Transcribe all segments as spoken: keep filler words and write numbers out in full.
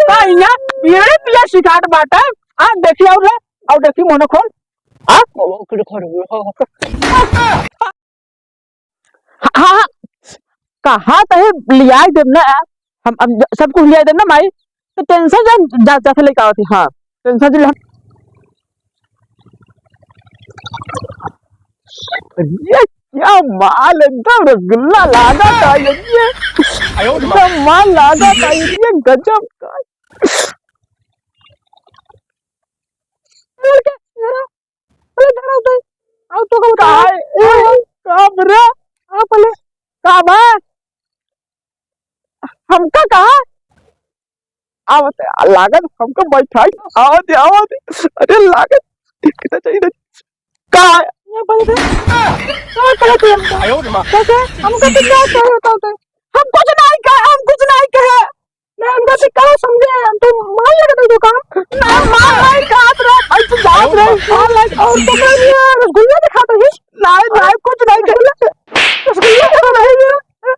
का इहाँ बीड़ी पिया सिखात बाटे? आ, देखी, और रे, और देखी, मुँह खोल। आ, ओकरे खोल, ओकरे खोल। हाँ, हाँ, हाँ। कहा तहे लियाई देब ना, हम, हम ज-, सब कुछ लियाई देब ना माई, तो tension जा, जा, जा से लेके आवत ही, हाँ, tension जा। ये क्या माल, एकदम रसगुल्ला लागा था ये, ये एकदम माल लागा था ये, गजब का। अरे, अरे, अरे, धरा उधर। आओ तो का बताओ। काय? ए, का बरा? आओ पहले। का बा? हमका कहा? आवत है, लागत हमका बैठाई। आवत है, आवत है। अरे, लागत कितना चाहिए था? का? ये पहले दे। का कहते हैं हमका? आयो रे माँ। कैसे? हमका तो क्या चाहिए होता होता है? हम कुछ नहीं कहे, हम कुछ नहीं कहे। मैं उनका से कहो समझे, हम तो मार लगा दे दो काम। ना, मार नहीं खात रहे, भाई तू जात रहे, मार नहीं, और तो कर दिया, रसगुल्ला दिखाते ही। नहीं, नहीं, कुछ नहीं कर रहे। रसगुल्ला दिखा रहे हैं,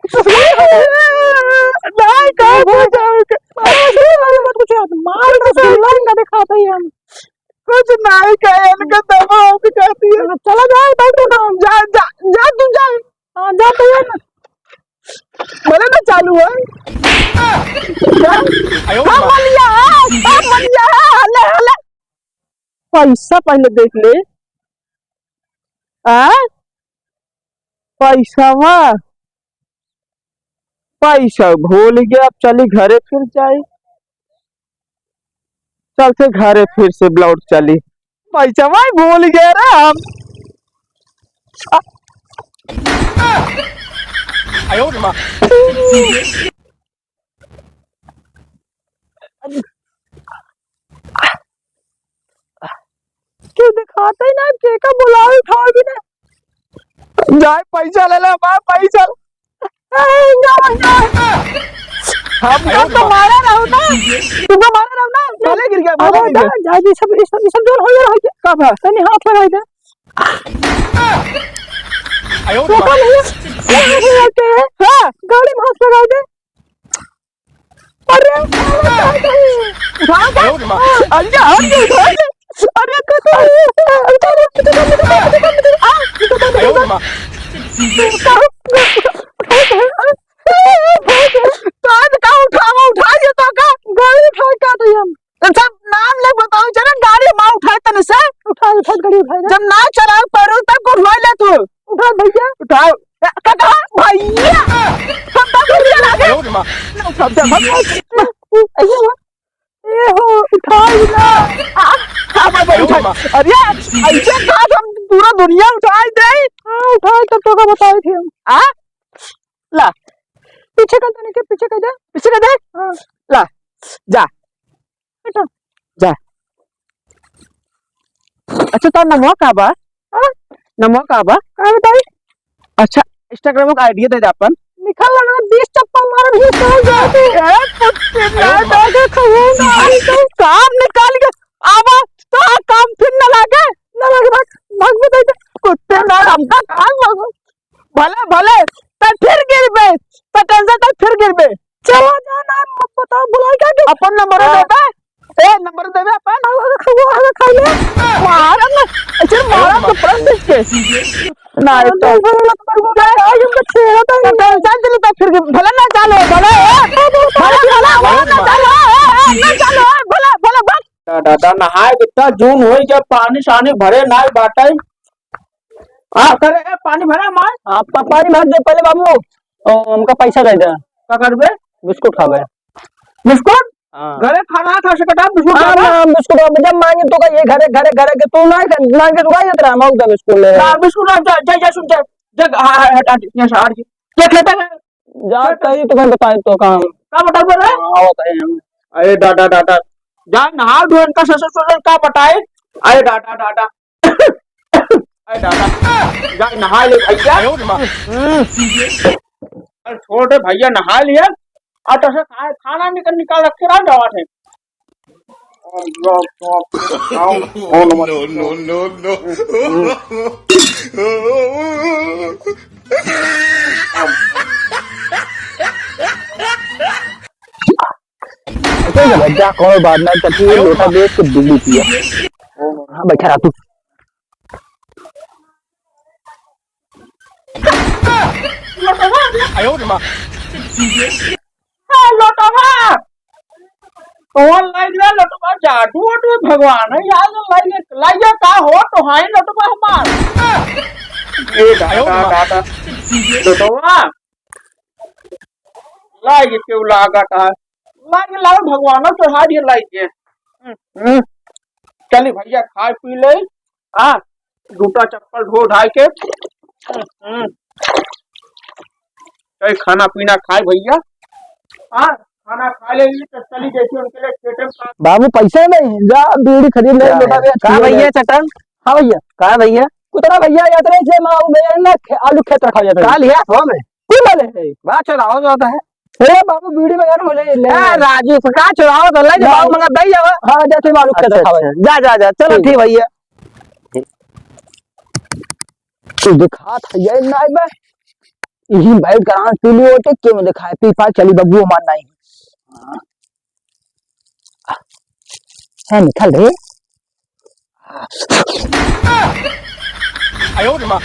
रसगुल्ला दिखा रहे हैं। नहीं, कहाँ को जाओगे? रसगुल्ला वाले मत कुछ यार, मार रसगुल्ला इनका दिखाते ही हम। कुछ नहीं कहे, इनका दबाव भी कर दिया। चला जाओ, बैठो ना। जा, जा, जा, तू जा। हाँ, जा भैया ना। बोले ना चालू है। आयो हाँ, माँ। बोलिया, हाँ, बोलिया, हाँ, हले, हले। पैसा पहले देख ले। आ? पैसा वा? पैसा भूल गया, अब चली घरे फिर जाई। चलते घरे फिर से लौट चली। पैसा भाई भूल गए रे हम। आयो रे माँ। क्यों दिखाते ही ना, के का बुलावे उठावे भी ना। जाए पैसा ले ले, हमार पैसा। ए, ना, ना। हमका तो मारा रहू ना। तुमका मारा रहू ना। भले गिर गया, भले अरे गिर गया। जा, जा, ये सब, ये सब, ये सब जोर हो गया, हो गया। का बा? तनी हाथ लगाई दे। आयो तो का भैया? हाँ। गाड़ी में हाथ लगाई दे। अरे, उठा के। अरे, अरे, अरे, अरे, अरे, अरे, अरे, आ, आयो रे माँ। कान का उठावा, उठाइए तो का? गाड़ी उठा के आते हम। तो सब नाम ले बताओ, चले गाड़ी हम उठाए तने से। उठा, उठा गाड़ी उठा। जब ना चलाओ पारो तब को उठवा ले तू। उठा भैया। उठाओ। का, का, भैया। हम तो भैया लागे। आयो रे माँ। ना उठा, उठा, उठा। ए हो, उठाई ना। आ, आ, बाबा, उठाई। अरे, ऐसे का हम पूरा दुनिया उठाई दे? हाँ, उठाई तब तो का बताई थी हम। आ? ला। पीछे कर दे, नीचे पीछे कर दे। पीछे कर दे? हाँ। ला, जा। बैठो। जा। अच्छा, तो नमवा का बा? हाँ? नमवा का बा? का बताई? अच्छा, Instagram का ID दे दे अपन। निकाल लेना, बीस चप्पल मार भी चल जाते। ए, कुत्ते ना, आगे खबून, आई तो काम निकाल के आवा, तो काम फिर न लागे, न लागे, भाग, भाग, भाग, भाग। कुत्ते ना, हमका काम भागो। भले, भले, तब फिर गिरबे, तो tension, तब फिर गिरबे। चला जा ना, मत बताओ, बुलाई क्या के? अपन नंबर हाँ। देता है? ए, नंबर देबे अपन? अरे, अरे, खा ले। मारम ना, ऐसे मारम तो प्राण देख के। ना, अरे, तो। तो फिर, तो tension चली, तो फिर भले ना चालो, भले, ए, भले, भले, भले ना चालो, ए, ए, ना चालो, ए, भले, भले, भले। दा-, दादा, नहाए कितना जून होई, जब पानी सानी भरे नाई बाटे। हाँ, करे, ए, पानी भरा माय? हाँ, पा-, पानी भर दे पहले बाबू। ओ, हमका पैसा दे दे। का करबे? बिस्कुट खाबे। बिस्कुट? हाँ। घरे खाना खा सकता है, बिस्कुट हाँ, खाना? ना, हम बिस्कुट अब जब मांगे तो का ये घरे, घरे, घरे के तू ना मांगे तो का ये तेरा मांग दे बिस्कुट ले। ना, बिस्कुट ना, जा, जा, जा, सुन, जा, जा, हाँ, हाँ, हट, हट, यहाँ से हट। ये खेता है? जा, खेता। कहीं तो मैं बताए तो काम। का बताओ रे? हाँ, बताए हम। अरे दादा, दादा, जा नहा धो इनका ससुर ससुर का बताए। अरे दादा, दादा, अरे दादा, जा नहा ले भैया। आयो रे माँ। हम्म। अरे छोड़ दे भैया, नहा लिया। और तो से खाए, खाना निकल, निकाल रख के रह जावा थे। No, no, no, no। अच्छा, चल, जा, कोनो बात ना, चल, तू ये लोटा बेच के बीड़ी पिया। हाँ, बैठा रह तू। लोटवा। हाँ, लोटवा। कौन लाई ले लोटवा? जादू ओदू भगवान है, यार, लाई ले, लाइए का हो, तो हाय लोटवा हमार। ए दादा, दादा। लोटवा। लाइए केहू लागत है। लाइए, लाओ भगवान, तो हाय ये लाइए। हम्म, हम्म। चली भैया, खाए पी ले। हाँ, जूता चप्पल धो धाई के, हम्म, हम्म। कहीं खाना पीना खाए भैया। हाँ, खाना खा ले, तो चली जैसे उनके लिए खेते में काम। बाबू, पैसा नहीं, जा बीड़ी खरीद ले, जा लोटा यार। बेच, का पी ले। भैया चटन? हाँ भैया। का भैया? कुतरा भैया, यात्रा से माँ, वो भैया ना खे-, आलू खेत रखा जाता है। का लिया? हो में? कुल वाले है। बात चलाओ जो होता है। अरे बाबू, बीड़ी में गर्म हो जाए, ले। ए, राजू, का चलाओ तो ले, ले। बाबू मंगा दे जावा। हाँ, जा, ठीक, बाबू, अच्छा, अच्छा। जा, जा, जा, चलो, ठीक। ठीक भैया। तू दिखात है, ये नाई बे। यही बैल करान पी लियो, तो क्यों दिखाए? पी पा चली बबू, हमार नाई। है, निकल रे। आयो रे माँ।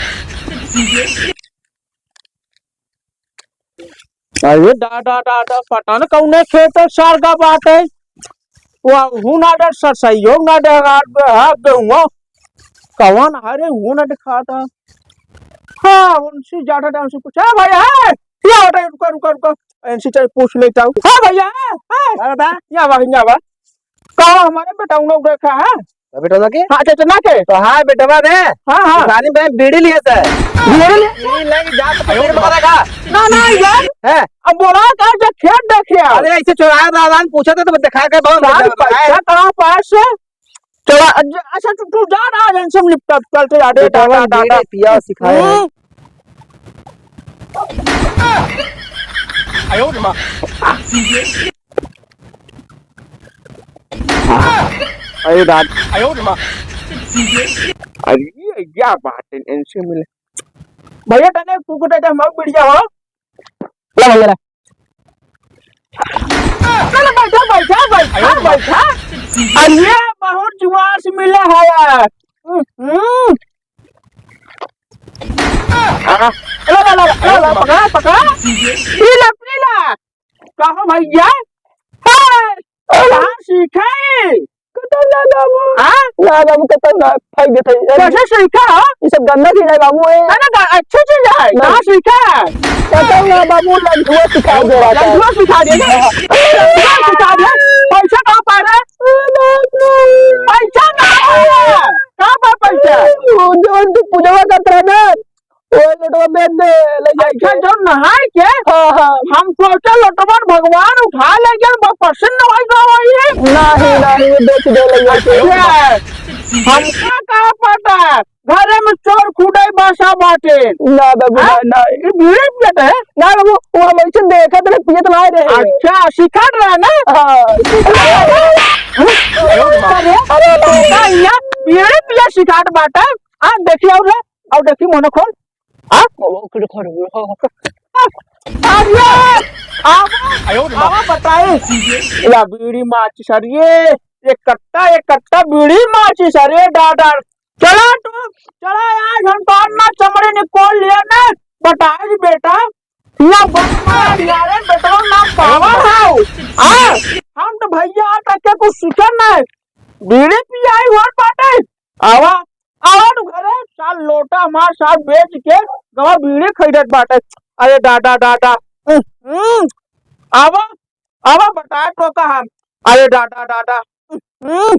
अरे दादा, दादा, पता न कौने खेत सारगा बाटे। वो हूँ ना डर, स-, सहयोग ना डर, आ, आ, गेहुआ। कौन हरे हूँ ना दिखाता। हाँ, उनसे ज्यादा डर से पूछा, "हाँ भैया, है?" या बेटा, रुका, रुका, रुका। इनसे चल पूछ लेता हूँ। हाँ भैया, है, है। क्या बता? या वाह, या वाह। कहाँ हमारे बेटा उन लोग देखा है? तो बेटा ना के? हाँ, चचना के। तो हाँ, बेटवा रे। हाँ, हाँ। दुकानी में बीड़ी लिए थे। बीड़ी लिए? बीड़ी लेके जा तो पेड़ में रखा। ना, ना, यार। हैं? अब बोला था, जब खेत देखे आओ। अरे, ऐसे चौराहे दादान पूछा था, तो मैं दिखा के बहुत साल बेटा पैसा बताया। कहाँ पास से? चला, अज-, अच्छा, तू, तू जा ना, आज इनसे हम निपटा, चलते जा, दे, बेटवा टाटा, ने टाटा। बीड़ी पिया सिखाया है। हम्म। आयो रे माँ। अरे दादा। आयो रे माँ। अरे, क्या बात है, इनसे मिले। भैया, तने कुकुर दे दे, हम बढ़िया हो। ला भैया, ला। चलो, बैठा, बैठा, बैठा, बैठा। अरे, बहुत जुआर से मिला है यार। हम्म। ला, ला, ला, ला, ला, ला, पकड़ा, पकड़ा। पी ला, पी ला। कहो भैया? हाँ। कहाँ सीखे? कतौ ना बाबू। हाँ? ना बाबू, कतौ ना। फेंक देते हैं। कैसे सीखा हो? ये सब गंदा चीज है बाबू, ये। ना, ना, ग-, अच्छी चीज है। ना। कहाँ सीखा है? कतौ ना बाबू, लंठुआ सिखा दे रहा था। लंठुआ सिखा दिया ना? हाँ। लंठुआ सिखा दिया। पैसा कहाँ पा रहा है? पैसा कहाँ पा रहा है? कहाँ पा पैसा? वो जो तू पूजवा करता रहा ना, ओ लोटवा बेच दे, ले जाए अच्छा, के। जो नहाए के? हाँ, हाँ। हम सोचे लोटवा भगवान उठा ले गए, बस पसंद नहीं का वही है। नहीं, नहीं, ये बेच दे, ले जाए के। अच्छा, हमका का पता, घरे में चोर खुदे बसा बाटे। ना बाबू, हाँ? ना, ना। ये बीड़ी पियत है? ना बाबू, वो हम ऐसे देखत रहे, पियत ना रहे। अच्छा, सिखात रहे ना? हाँ। अरे, अरे, अरे, का यहाँ बीड़ी पिया सिखात बाटे? आ, देखी और रे, और देखी, मुंह खोल। आ? अरे! आवा, आवा बताई। या बीड़ी माचिस, अरे, एक कट्टा, एक कट्टा बीड़ी माचिस, अरे, डाडा। चला तू, चला यार, हम तो ना चमड़ी निकाल लिया ना। बताई बेटा, या बदमाश यार, बेटा ना पावर है। आ, हम तो भैया आज तक के कुछ सीखा नहीं। बीड़ी पियाई हुआ बाटे। आवा, आवा तू घरे, साल लोटा हमार साल बेच के गवा बीड़ी खरीदत बाटे। अरे दादा, दादा, हम्म, आवा, आवा बता तो का हम। अरे दादा, दादा, हम्म,